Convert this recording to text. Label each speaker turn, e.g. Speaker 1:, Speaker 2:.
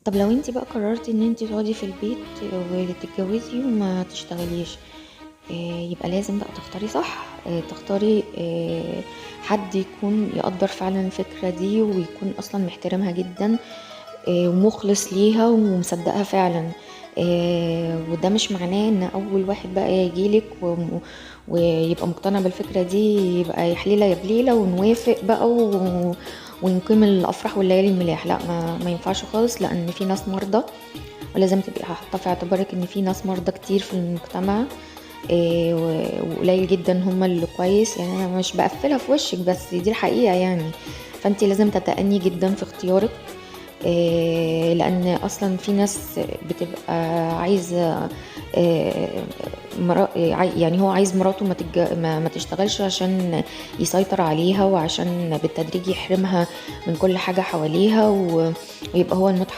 Speaker 1: طب لو أنتِ بقى قررتِ إن أنتِ تقعدي في البيت وتتجوزي وما تشتغليش، يبقى لازم بقى تختاري صح، تختاري حد يكون يقدّر فعلًا الفكرة دي ويكون أصلًا محترمها جدًا، ومُخلص ليها ومصدّقها فعلًا، وده مش معناه إن أول واحد بقى ييجي لِك ويبقى مقتنع بالفكرة دي يبقى يا حليلة يا بليلة ونوافق بقى ونقيم الأفراح والليالي الملاح، لأ ما ينفعش خالص لأن في ناس مرضى، ولازم تبقي حاطة في اعتبارِك إن في ناس مرضى كتير في المجتمع، و وقليل جدًا هم اللي كويس، يعني أنا مش باقفّلها في وشِّك بس دي الحقيقة يعني، فأنتِ لازم تتأنّي جدًا في اختيارِك، لأن أصلًا في ناس بتبقى عايزة آآ مرا عاي يعني هو عايز مراته ما تتج ما ما تشتغلش عشان يسيطر عليها وعشان بالتدريج يحرمها من كل حاجة حواليها ويبقى هو المتحكم.